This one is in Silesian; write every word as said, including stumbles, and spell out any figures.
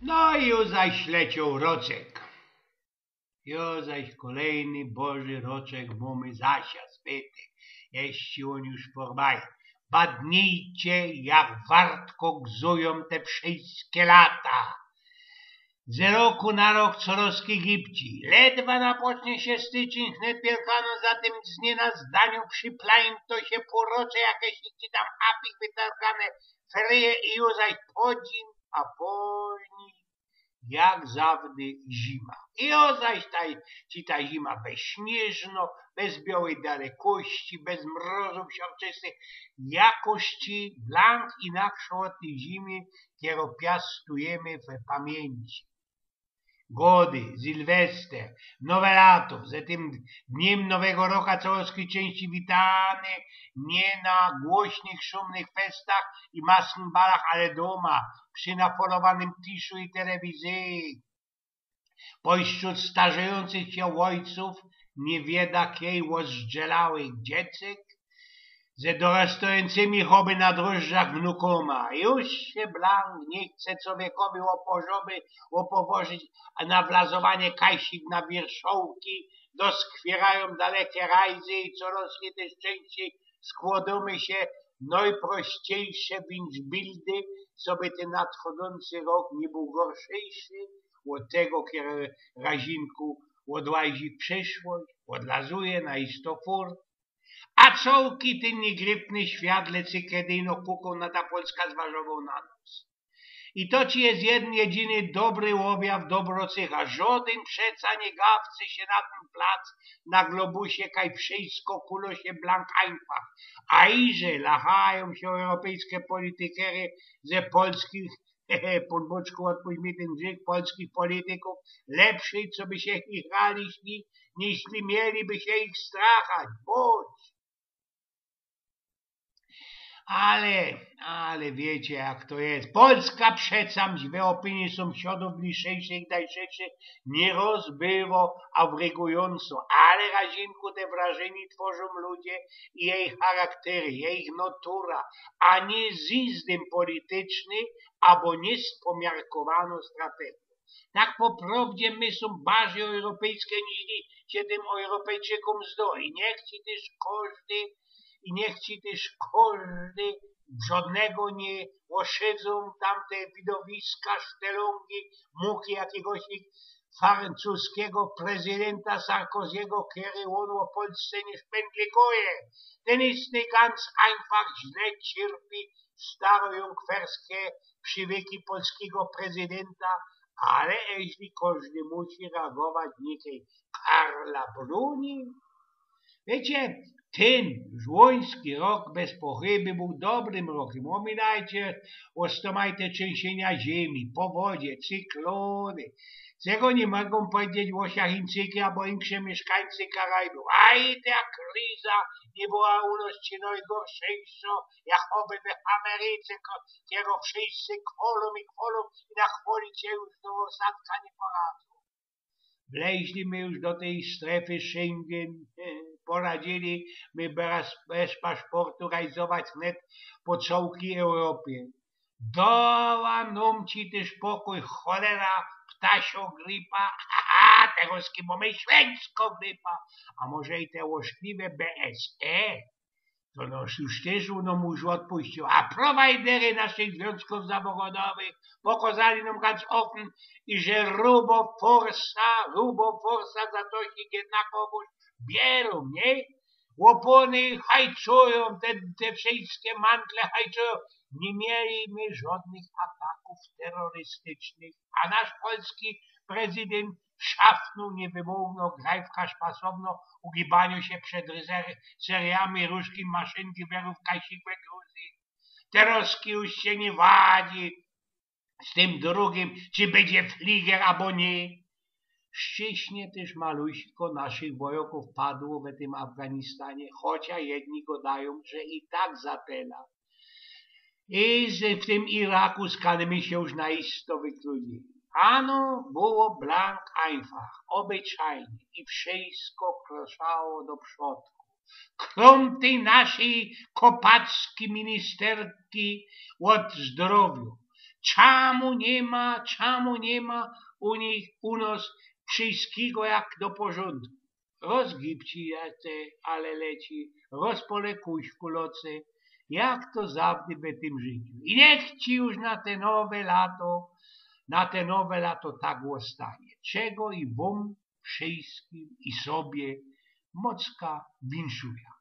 No i już zaś lecioł roczek. Już zaś kolejny Boży roczek mōmy zasia zbyty. Jeszcze ôn już formaje. Badnijcie, jak wartko gzujōm te wszyjske lata. Ze roku na rok coroz gibci. Ledwa napocznie sie styczyń, wnet Wielkanoc, za tym z nienazdanio prziplajōm to sie pōłrocze jakeś i ci tam apik wytargane, feryje i już zaś podzim, a poźnij jak zawdy zima. I już zaś ta, ci ta zima bez śniyżno, bez biołych dalekōści, bez mrozōw siorczystych, jakoś ci blank inakszo ôd tyj zimy, kerõ piastujymy w pamiyńci. Gody, Sylwester, Nowe Lato, ze tym dniym Nowego Roka, co ôd cynści witany niy na głośnych, szumnych festach i masnym balach, ale dōma, przi nafolowanym tiszu i telewizyji. Pośród starzejących się ojców niewiada kej ôzdrzelałych dziecek, ze dorastającymi choby na drożdżach wnukōma. Już sie blank niy chce czowiekowi ôpożoby, ôpowożyć, a na wlazowanie kajsik na wierzchołki doskwiyrajōm daleke rajzy i coroz niy tyż cynścij skłodōmy sie nojprościejsze wincbildy, coby tyn nadchodōncy rok niy bōł gorszejszy ôd tego, kere razinku ôdłajzi w przeszłość, ôdlazuje na isto furt. A cołki tyn niygrypny świat lecy, kej ino kukōm na ta Polska zważowŏ na nos. I to ci je jedyn, jedyny dobry ôbjaw dobrocycha. Żodyn przeca niy gawcy sie na tyn plac na globusie, kaj wszysko kulo sie blank einfach. A iże lachajōm sie europejske politykry, że polskich, he, he, Pōnbōczku, ôdpuść mi tyn grzyk, polskich politykōw lepszyj, coby sie ich rali, niy, niy mieliby sie ich strachać, bōdź. Ale, ale wiycie, jak to je. Polska przeca w ôpinii sōmsiadōw, bliższych, dalszych, niyroz bywŏ awrygujōncŏ, ale razinku te wrażyni tworzōm ludzie i jejich charaktery, jejich natura, a niy zizdym polityczny abo niyspomiarkowanŏ strategijo. Tak po prŏwdzie my sōm bardzij europejske, niźli sie tym Europejczykōm zdo. I niych ci tyż kożdy, i niych ci tyż kożdy, żodnego niy ôszydzōm tamte widowiska, sztelōngi, muki jakigoś francuskigo prezydynta Sarkozygo, kery ôn ô Polsce niy szpendlikuje. Tyn istny ganz einfach źle cierpi starojunkwerske prziwyki polskigo prezydynta, ale eźli kożdy musi reagować, niy kej Carla Bruni. Wiycie, tyn żłoński rok bez pochyby bōł dobrym rokym. Ôminajcie ôstomajte trzynsynia ziymi, powodzie, cyklōny. Czego niy mogōm pedzieć Łosia Chińczyki abo insze miyszkańcy Karaibōw. A i ta kriza niy była u nos ci nojgorszejszŏ, jak choby w Ameryce, ko-, kero wszyscy chwolōm i chwolōm i na chwoli sie już do ôsadka niy poradzōm. Wleźli my już do tyj strefy Schengen, poradzili my bez, bez paszportu rajzować wnet po cołkij Europie. Doła nōm ci tyż pokōj, cholera, ptasiŏ gripa, aha, te ruski mōmy świńsko gripa, a może i te ôszkliwe B S E, to nos już tyż nōm już ôdpuścił, a prowajdery naszych zwiōnzkōw zawodowych pokŏzali nōm ganz ôfn, iże rubo forsa, rubo forsa za to sie jednakŏwōż bierōm, niy? Ôpōny hajcujōm, te, te wszyjske mantle hajcujōm. Niy mieli my żodnych atakōw terorystycznych, a nasz polski prezydynt szafnōł niywymōwno, grajfka szpasownŏ, ugibaniŏ sie przed ryzer-, seryjami ruskim maszynki, werōw kajsik we Gruzji. Terŏzki już sie niy wadzi z tym drugim, czy bydzie fliger abo niy. Szczyśnie tyż maluśko naszych wojŏkōw padło we tym Afganistanie, chocia jedni gŏdajōm, że i tak zatela. I z-, w tym Iraku z kanymi sie już na isto wykludzili. Ano było blank einfach, ôbyczajnie i wszysko kroszało do przodku. Krōm tyj naszyj kopacki ministerki ôd zdrowiŏ. Czamu niy ma, czamu niy ma u nich, u nos wszyskigo jak do porzōndku? Roz gibci, ale leci, roz pole kuśku locy, jak to zawdy we tym życiu. I niech ci już na te nowe lato, na te nowe lato tak ôstanie. Czego i wōm wszyskim i sobie mocka winszuja.